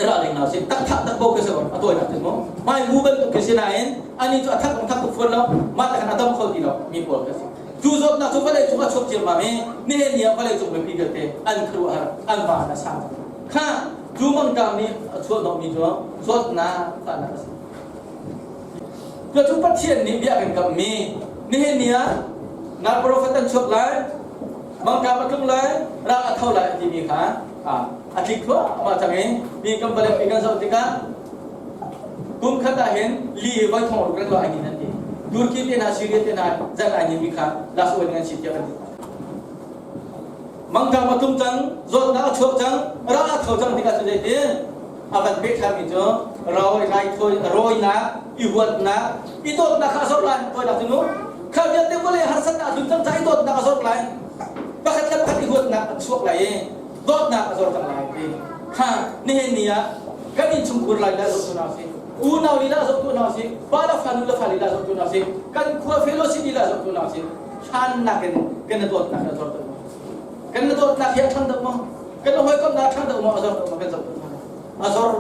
ralring hna usih. Tak thak tak bo khi si a tawinak cu mu. Mai mu bantuk khi si nain ani cu a thak thak tuk fawn lo. Mah te khan a dam kho ti lo mi pawl khi si. Cu zawtnak cu vawlei cung a chuak ciammam i nihin ni ah vawlei cung mipi vialte an khuaruahhar an va an a sang. Kha cu mangṭam nih a chuahhnawhmi cu zawtnak fahnak a si. Cucu Pathian nih bia kan kamhmi nihin ni ah nal profet an chuak lai, mangṭam a tlung lai, ral a tho lai a timi kha a tlik thluahmah cang i mi kan vawleipi kan zoh tikah kum khat ah hin li hi voi thong ruk rek ai hin an ti. Turkey te hna, Syria te hna zan ai mi kha last one an si tiah kan ti. Mangṭam a tlung cang, zawtnak a chuak cang, ral a tho cang tikah cu zeitin? A van pek ṭhanmi cu rawi raithawi rawinak, i huatnak, i dawtnak kha a zor lai. Tawinak cu nu kha vialte vawlei harsatnak a tlun cang caah i dawtnak a zor lai. Pakhat le pakhat i huatnak a chuak lai i dawtnak a zor cang lai ti kha nihin ni ah kan innchungkhur lai la zoh tu hna usih. Unau lila zoh tu hna usih. Pa le fa nu le fa lila zoh tu hna usih. Kan khua fellowship lila zoh tu hna usih. Hlannak in kan i dawtnak hi a zor deuh maw? Kan i dawtnak hi a ṭhang deuh maw? Kan i hawikomhnak a ṭhang deuh maw? A zor deuh maw? Kan zoh deuh maw? A zor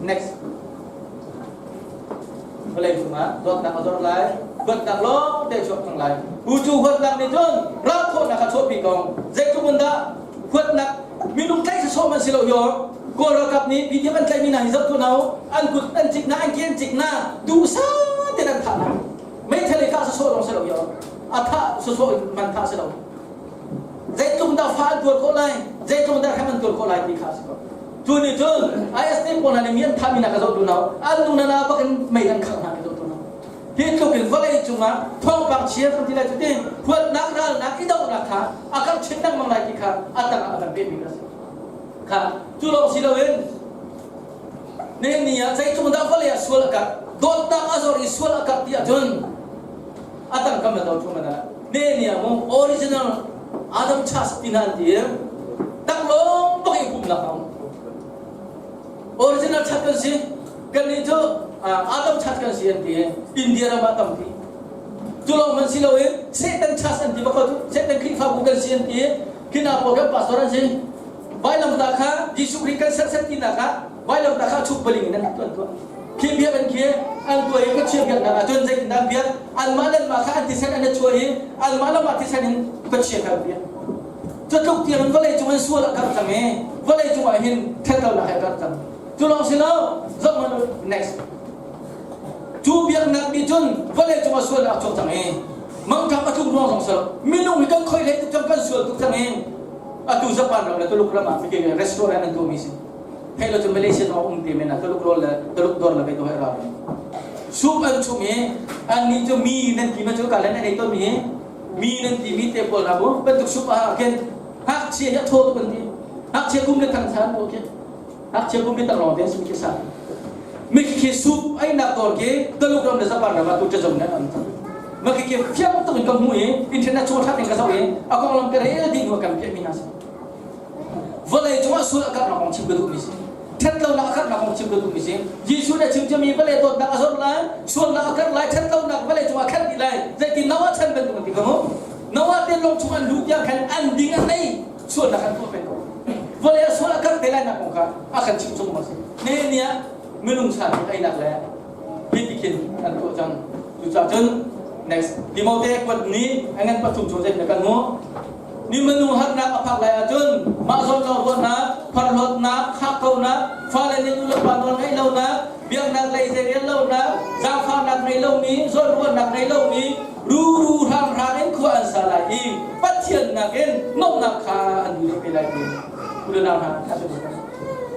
next. Vawlei cungah dawtnak a zor lai, huatnak lawng te chuak cang lai. U cu huatnak nih cun ral khawhnak a chuahpi ko. Zeitluk in dah huatnak minung tlaih sawsawh man si lo hi Kawl ralkap nih PDF an tlaihmi hna hi zoh tu hna u. An kut an cik hna, an ke an cik hna, duhsah tein an thah hna. Meithal i kah sawsawh lawng si lo yo. A thah sawsawh in man thah si lo. Zeitluk dah fa an tuar khawh lai, zeitluk dah hrem an tuar khawh lai ti kha a si ko. Cu nih cun IS nih pawl hna nih mi an thahmi hna ka zoh tu hna an nu na na bak in mei an khangh hna ka zoh tu hna. Hi tluk in vawlei cungah thawngpang chia kan ti lai cu ti huatnak ralnak i dohnak kha a karh chin lengmang lai ti kha a tangah a kan pehmi kha si. Kha cu lawng si loin Nihin ni ah zeitluk dah vawlei ah sual a karh, dawtnak a zor i sual a karh ti ahcun a tangkam na do chung na nihin ni ah mung original Adam Chas ti hna an ti taklawng bak i pumnak a um. Original chat kan si. Kannih cu Adam chat kan si an ti. India ram ah tampi. Cu lawng man si loin Satan chas an ti bak ko cu. Satan Khrihfabu kan si an ti. Khi hna pawl kan pastor an si. Vailamtah kha Jesuh Khrih kan sersiam tinak ah vailamtah kha chuk baling in an tuan tuah. Khi biakinn khi an tuah i Pathian biaknak ah cun zeitindah an biak? Anmah le anmah kha an thisen an i chuah i anmah le mah thisen in Pathian kha an biak. Cutluk tiang in vawlei cung in sual a karh cang i vawlei cung ah hin ṭhatlonak he a karh cang. Cu lawng si lo, zoh hmanh u, next. Cu biaknak nih cun vawlei cung ah sualnak a chuak cang i mangṭam a tlung ruang zong si lo. Minung hi kan khoi hlei tuk cang, kan sual tuk cang i atu Japan ram le Tuluk ram ah mikeng restaurant an tuahmi si hei lo cu Malaysia zong um te men ah Tuluk rawl le Tuluk dawr le vei to hai ra soup an chum i an nih cu mi nan ti ma cu ka len an ei ton mi mi nan ti mi te pawl na bu bantuk soup ah khin ngakchia hi a thaw tuk an ti ngakchia kum le thang san bu khi ngakchia kum le tang lawng te sim khi sa mi khi soup ai nak dawr khi Tuluk ram le Japan ram ah tu chazong nan am ma khi khi fiang tuk in ka hmu i internet chung that in ka zoh i a konglam ka rel dih hnu kan piah mi hna si vawlei cungah sul a karhnak kong chim ka duh mi si ṭhatlonak a karhnak kong chim ka duh mi si Jesuh nih a chim ciami vawlei dawtnak a zor lai sualnak a karh lai ṭhatlonak vawlei cungah khat dih lai zeitin Noah chan bantuk an ti ka mu Noah te lawng chung an luh tiang khan an ding an ei sualnak an tuah peng ko. Vawlei a sual a karh te lai nak kong kha a kan chimh chung ma si. Ne ni ah minung sa nih einak le hi ti khin an tuah cang. Cucaah cun next Timote kuat ni a ngan pathum chung zei kan hmuh. Mi minung harnak a phak lai ahcun mah zawn lo ruahnak, pharhlawtnak, khahkonak, fale nih nulepa nawl ngeih lonak, biaknak lei zeirel lonak, zaangfahnak ngei lomi, zawnruahnak ngei lomi, ruru hranghrang in khua an sa lai i Pathian nakin nuamhnak kha an duh deuh te lai ti u le nau hna tha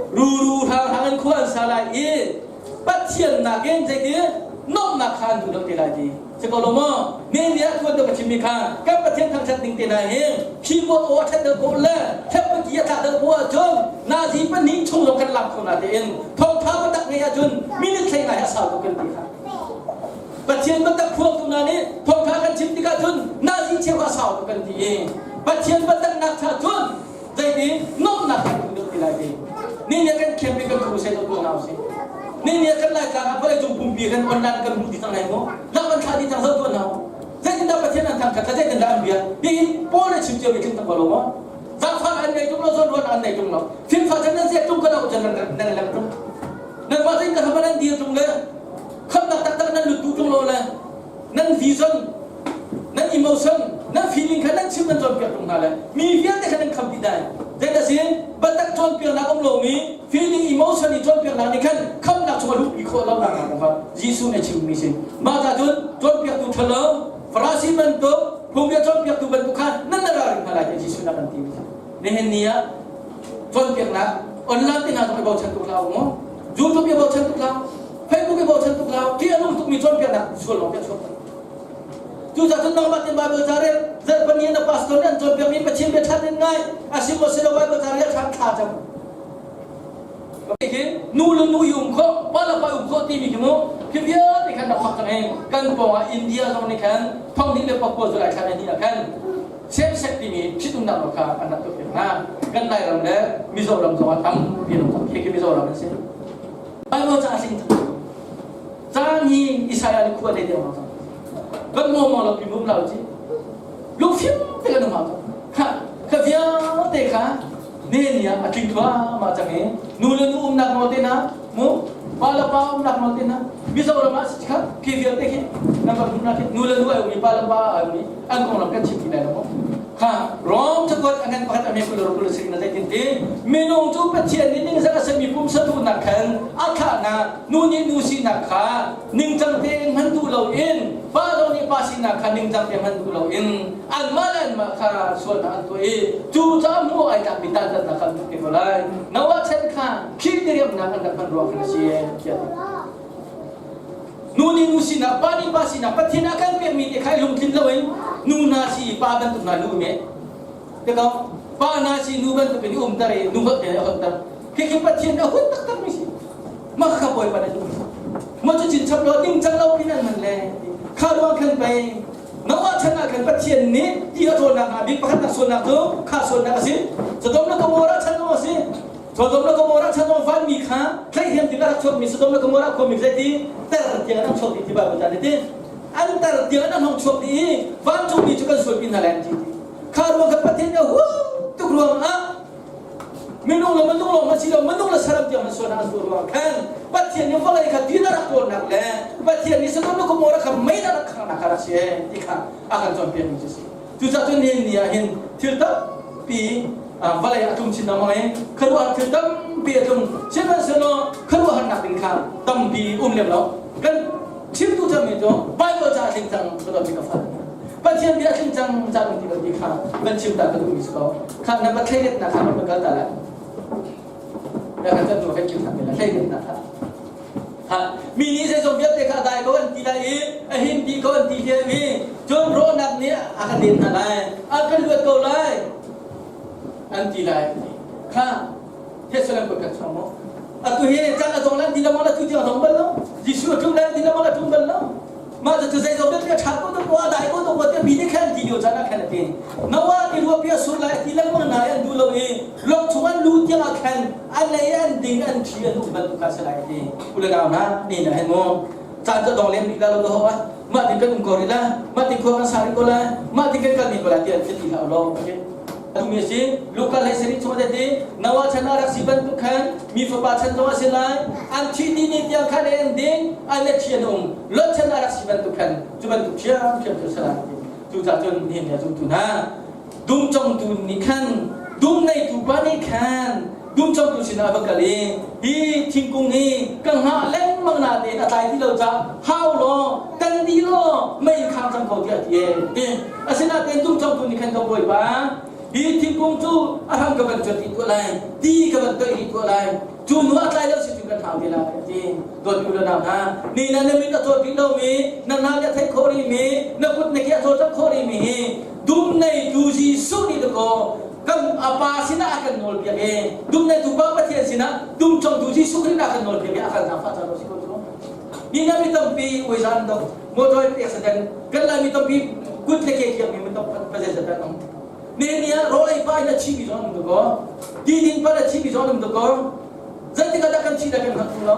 ruru hranghrang in khua an sa lai i Pathian nakin zeiti nuamhnak kha an duh deuh te lai ti si ko lo maw? Ne ni ah tuan deuh ka chimmi kha kan Pathian thangṭhat ning te hna hi keyboard aw a ṭhat deuh ko le thepaki a tlak deuh ko ahcun nazi pahnih chung zong kan lam kho na tein thawngṭha biatak ngei ahcun minute hlei ngai a sau tuk kan ti kha. Pathian biatak phuangtu hna nih thawngṭha kan chim tikah cun nazi cheu a sau tuk kan ti i Pathian biatak nak cha cun zeiti nuamhnak kan duh deuh ti lai ti. Ni nih kan khem i kan thu seh tuah hna usih. Ni nih kan Laitlang ah vawleicung pumpi kan online kan hmuh dih cang lai mu. Lam an thlah dih cang zoh tuah hna u. Zeitindah Pathian an thangṭhat le zeitindah an bia? Hihin Paul nih chim cio mi tling tak ko lo maw? Zaangfah an nei tung lo, zawnruahnak an nei tung lo. Fimfa chan nan ziak tung ka lo chan nan nan lem tung. Nan mah zein ka hama nan dir tung le khamnak taktak nan lut duh tung lo le nan vision nan emotion nan feeling kha nan chim nan cawnpiak tung hna le mi vialte kha nan kham dih dai zeidah biatak cawnpiaknak um lomi feeling emotion i cawnpiaknak nih khan khamnak chung a luhpi khawh lo nak kong kha Jesuh nih a chimmi si mah ca cun cawnpiaktu ṭhalo Farasi bantuk phungbia cawnpiaktu bantuk kha nan na ralring hna lai tiah Jesuh nih a kan timi si nihin ni ah cawnpiaknak online te hna zong i bochan tuk hlah u mu YouTube i bochan tuk hlah Facebook i bochan tuk hlah ti a nung tukmi cawnpiaknak sual lawng piah chuak. Cucaah cun nangmah tin Bible ca rel zarhpani na pastor nih an cawnpiakmi Pathian bia ṭhat in ngai a si maw si lo Bible ca rel ṭhan thla cam. Hi nu le nu i um khawh, pa le pa um khawh timi khi mu khi vialte khan rak fak cang i kan pawng ah India zong nih khan thonghnih le pakua July thla ni ah khan same sex timi ṭhitumnak nawl kha an rak tuahpiak hna. Kan Lairam le Mizoram zong ah tampi an um cang. Khi Mizoram an si. Bible ca a tling cang. Caan hi Isaiah nih khua te deuh cang. Kan maw maw lo pi mum lo ci. Lungfim te kan um cang. Kha kha vialte kha ne ni ah a tling thluahmah cang i nu le nu umnak nawl te na mu pa le pa umnak nawl te na Mizoram ah si kha khi vialte khi nan kan hmuh na khi nu le nu ai umi pa le pa ai umi an konglam kan chim ti lai lo Kha Rom cakuat a ngan pakhat a me kul kul sik na zeitin ti minung cu Pathian nih ningzak a simi pumsa duhnak khan a thlahnak nu nih nu sinak kha ningcang tein hman duh loin pa zong nih pa sinak kha ningcang tein hman duh loin anmah le anmah kha sualnak an tuah i cu caah hmuh ai tlakmi dantatnak kha an tuah te ko lai. Noah chan kha khi diriamnak an rak hman ruang khan a si tiah Nu nih nu sinak, pa nih pa sinak, Pathian a kan pekmi te kha i lungtlin loin nu hna si i pa bantuk hna nu me. Tiko, pa hna si nu bantuk in i umter i nu holh te a holhter. Khikhi Pathian a hun taktak mi si. Mah kha Bawipa nih duh. Mah cu chin chap lo ding cang lo pin an man le. Kha ruang khan pei Noah chan ah khan Pathian nih ti a ṭhawnnak hnga bik pakhatnak sualnak cu kha sualnak a si. Sodom le Gomorrah chan zong a si. Sodom le Gomorrah chan zong vanmi kha tlaihhiam ding a rak chuakmi Sodom le Gomorrah khuami zeiti ter tiang an chuak dih ti Bible ca nih ti. An ter tiang an hong chuak dih i vancungmi cu kan sualpi hna lai an ti. Kha ruang kha Pathian nih a huat tuk ruangah minung le minung lawng si lo minung le saram tiang an sualnak an tuah ruang khan Pathian nih vawlei kha ti na rak tuarnak le Pathian nih Sodom le Gomorrah kha mei na rak khanghnak kha rak si ti kha a kan cawnpiak mi cu si. Cucaah cun nihin ni ah hin thil tampi vawlei a tlung chin lengmang i khuaruahhar thil tampi a tlung. Sihmanhsehlaw khuaruahharnak ding kha tampi um lem lo. Kan chimtu cemmi cu Bible ca a tling cang ka dawt mi ka fale. Pathian bia a tling cang ca ti ti kha kan chim ta ka duhmi si ko. Kha na va thleiletnak kha kan kal ta lai. Na kan can kan kim than te lai thleiletnak kha. Ha mi nih zeizong vialte kha a dai ko an ti lai i a him ti ko an ti hiam i cun rawhnak nih a kan den hna lai a kan luat ko lai an ti lai kha Jerusalem kan chuang maw atu hi caan a dong lan ti lamang la tu tiang a dong bal lo Jesuh a tlung lan ti lamang la tlung bal lo Mah cu zeizong vialte a ṭha ko tuk a dai ko tuk tiah mi nih khan ti lio caan ah khan a ti. Noah nih ruahpi a sur lai ti lengmang na an duh lo i lawng chung an lu tiang ah khan an lei an ding an ṭhi an um bantuk kha si lai a ti. U le nau hna ni na hen mu caan cu dong lem rih la lo ho ah mah tin kan um ko rih la mah tin khua kan sa rih ko lai mah tin kan kal ni ko lai ti an ti hlah lo. Okay. Tumi a si. Luka hlei sarih chung a ti Noah chan ah rak si bantuk khan mi fapa chan zong a si lai. An thi ni ni tiang khan ei an ding, an le thi an um. Lot chan ah rak si bantuk khan cu bantuk ṭhiamṭhiam cu a si lai. Cucaah cun nihin ni ah zumtu hna dum congtu nih khan dum neitu pa nih khan dum congtu sinah a va kal i hi thingkung hi ka hngah lengmang natein a tlai ti lo caah hau law kan di law mei in khang cang ko tiah a ti e ti. Asinain dum congtu nih khan ka bawipa hi thingkung cu a hram ka van cuat rih tuah lai ti ka van toih rih tuah lai cu hnu ah tlai lo si cu kan hau ti lai a ti. Dawt u le nau hna ni na na mit a cawt rih lomi na hna nih a theih khawh rihmi na kut na ke a cawlcangh khawh rihmi hi dum neitu Jesuh nih dakaw kan a pa sinah a kan nawl piak i dum neitu pa Pathian sinah dum congtu Jesuh Khrih a kan nawl piak i a kan zaangfah cang lo si ko cu. Ni na mi tampi uizan dok motor accident kan lai mi tampi kut le ke kiak mi mi tam pa um. Ne ni ah rawlei pa in a chi mi zong um dakaw ti din pa a chi mi zong um dakaw Zeitik ah dah kan thih lai kan hngalh tung lo.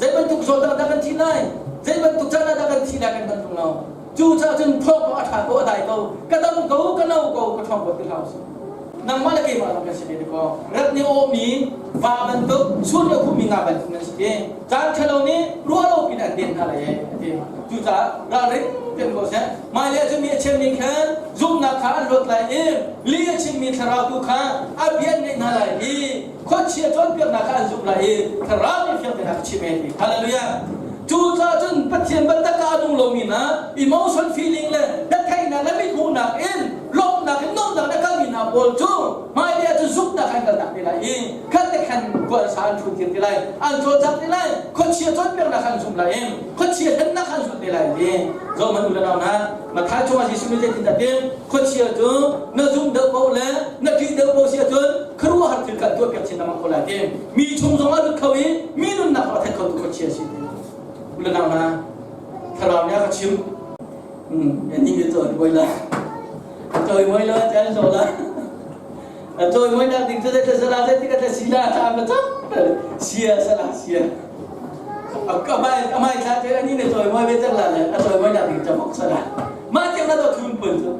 Zei bantuk zawn dah kan thih lai? Zei bantuk caan ah dah kan thih lai kan hngalh tung lo. Cucaah cun thawng a ṭha ko, a dai ko, ka dam ko, ka no ko, ka ṭhawng ko ti hlah usih. Nangmah le keimah lawng kan si ve dikaw. Rat nih awmi va bantuk, chun nih a khuhmi nga bantuk nan si ti. Caan ṭhalo nih ruah lo pin an den hna lai e, a ti. Cucaah ralring tein ko seh. Hmailei ah cun mi a chimmi khan zumhnak kha an luat lai i li a chimmi thlarau tu kha a bia an ngaih hna lai i khuachia cawnpiaknak kha an zumh lai i thlarau nih fiang tein a ka chimh e ti. Hallelujah. Cucaah cun Pathian bantak ah a nung lomi hna emotion feeling le biatheihnak le mithmuhnak in lawmhnak in nuamhnak le kalmi hna pawl cu hmailei ah cun zumhnak an kaltak te lai i khat le khan kualsa an ṭhun tir te lai an cawlcang te lai khuachia cawnpiaknak kha an zumh lai i khuachia hlennak kha an zulh te lai ti zohhmanh u le nau hna Matthai chungah Jesuh nih zeitindah ti khuachia cu na zumh deuh paoh le na ṭih deuh paoh si ahcun khuaruahhar thil kan tuahpiak chin lengmang ko lai ti mi chung zongah lut kho i mi nunnak a that khotu khuachia si ti u le nau hna thlarau nih a ka chim ni ni cawi mawi la cawi mawi la chan so la cawi mawi nak ding cu zei sala zei tik a si la ta ma chak sia sala sia amai amai thla te ani ne cawi mawi ve chak la le a cawi mawi nak ding chamok sala ma tiang na to thun pun cu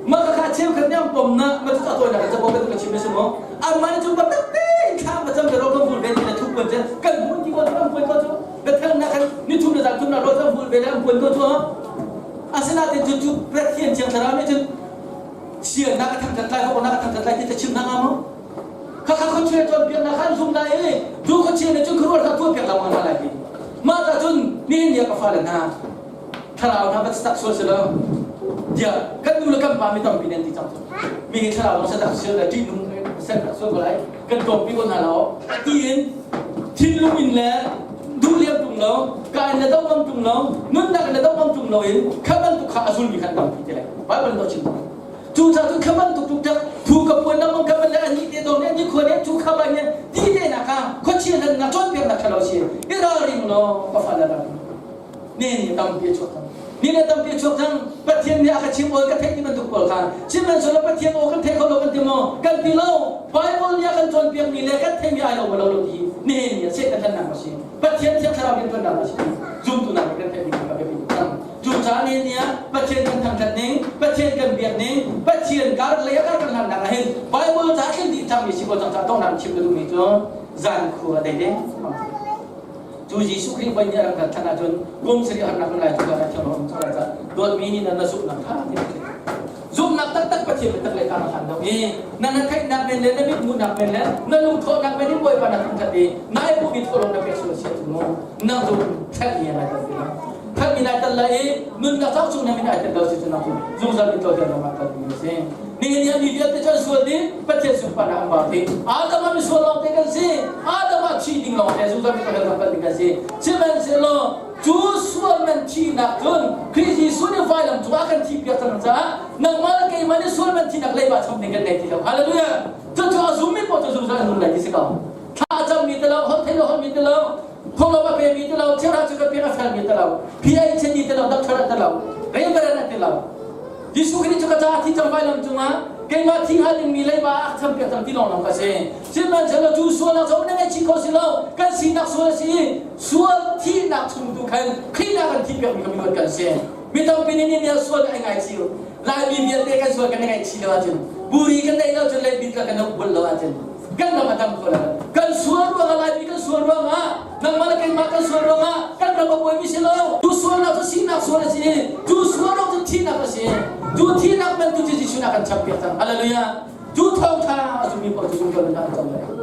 ma ka kha cheu khat nyam pom na ma chu ta na ka bo ka chim se mo amma ni chu ba tak te thla ma cham ro kam ful ve ni na thu pun chen kan mun ti ko chu pun ko chu Bethel na khan ni thum le zan thum na ro zam hul ve le an puan ko chu asinain cu cu Pathian thiang thlarau nih cun sian na ka thangthat lai ho na ka thangthat lai ti ta chim na nga mo kha kha khuachia cawn piak na khan zum lai i cu khuachia nih cun khuaruah kha tuah piak la ma lai ti mah ta cun nihin ni ka fale hna thlarau hna bat tak sual si lo tiah kan nu le kan pa mi tampi nan ti cang cu mi hi thlarau lawng satak sual le ṭih nung sen tak sual ko lai kan tlawmpi ko hna lo tiin thinlung in le duh liam tung lo ka in le do ngam tung lo nunnak in le do ngam tung lo in kha bantuk kha a zulmi khan tampi te lai Bible do chim cu ca cu kha bantuk tuk tak thu ka puan na mong ka ban le ani te do ne ni khua ne chu kha ba ne ti te na ka khuachia nan na chon piak na thalo si i ral ring lo ka fa la ne ni tampi a chuak cang ni le tampi a chuak cang Pathian nih a ka chim awl ka theih ti bantuk pawl kha sihmanhsehlaw Pathian aw kan thei kho lo kan ti maw kan ti lo Bible nih a kan cawnpiak mi le kan theimi ai lo lo lo ti nihin ni ah Satan hlennak a si Pathian thiang thlarau riantuannak a si zumtu nak kan theih ding ka biapi tuk cang cu caah ni ni ah Pathian kan thangthat ning Pathian kan biak ning Pathian kar lei ah kan hlannak ah hin Bible ca thil dih cangmi si ko cang ca donghnak chim ka duhmi cu zan khua dei ding Cu Jesuh Khrih voi nih a rak rat ṭhan ahcun kum sarih harnak um lai cu ka thiang um cang lai caah dawtmi nih nan na zumhnak kha ti zumhnak taktak Pathian biatak le kar hlan lo i na na theihnak men le na mit hmuhnak men le na lungthawhnak men in Bawipa na thangṭhat i na i pumi thawhlawm na pek sual si ahcun mu nang cu ṭhatmi nai tel ti lo ṭhatmi nai tel lai i nunnak cauk chung na min ai tel lo si cu nang cu zungzal in tlawter lo ah tel mi a si Nihin ni mi vialte cu an sual dih Pathian sunparnak an var dih Adam ah misual lawngte kan si Adam ah thi ding lawngte zungzal mi kan kan ding kan si sihmanhsehlaw cu sual man thihnak cun Khrih Jesuh nih vailam cungah a kan thihpiak cang caah nangmah le keimah nih sual man thihnak leiba cham ding kan nei ti lo hallelujah cucu a zummi paoh cu zungzal an nung lai ti si ko thla a cammi te lo holh thei lo holhmi te lo thawhlawm a pemi te lo cheuhra cu ka pek a felmi te lo PI cheni te lo doctor te lo reverend te lo Jesuh Khrih cu ka caah thi cang vailam cungah keimah thi hngal dingmi leiba a cham piak cang ti lawnglawng ka si. Sihmanhsehlaw cu sualnak cu na ngaihchih kho si lo. Kan sinak sual a si i sual thihnak chung tu khan Khrih nih a kan thih piakmi kha miluat kan si. Mi tampi nih nih sual ai ngaichih. Laimi vialte kan sual kan i ngaihchih lo ahcun Buri kan neih lo cun leibit la kan bul lo ahcun kan ram a dam kho lo. Kan sual ruangah Laimi kan sual ruangah nangmah le keimah kan sual ruangah kan ram a buaimi si lo. Tu sualnak cu sinak sual a si. Tu sual ruang cu thihnak a si. Tu thihnak man tu cu Jesuh na kan champiak cang. Hallelujah. Tu thawngtha a zummi paoh cu zungzal in an cang lai.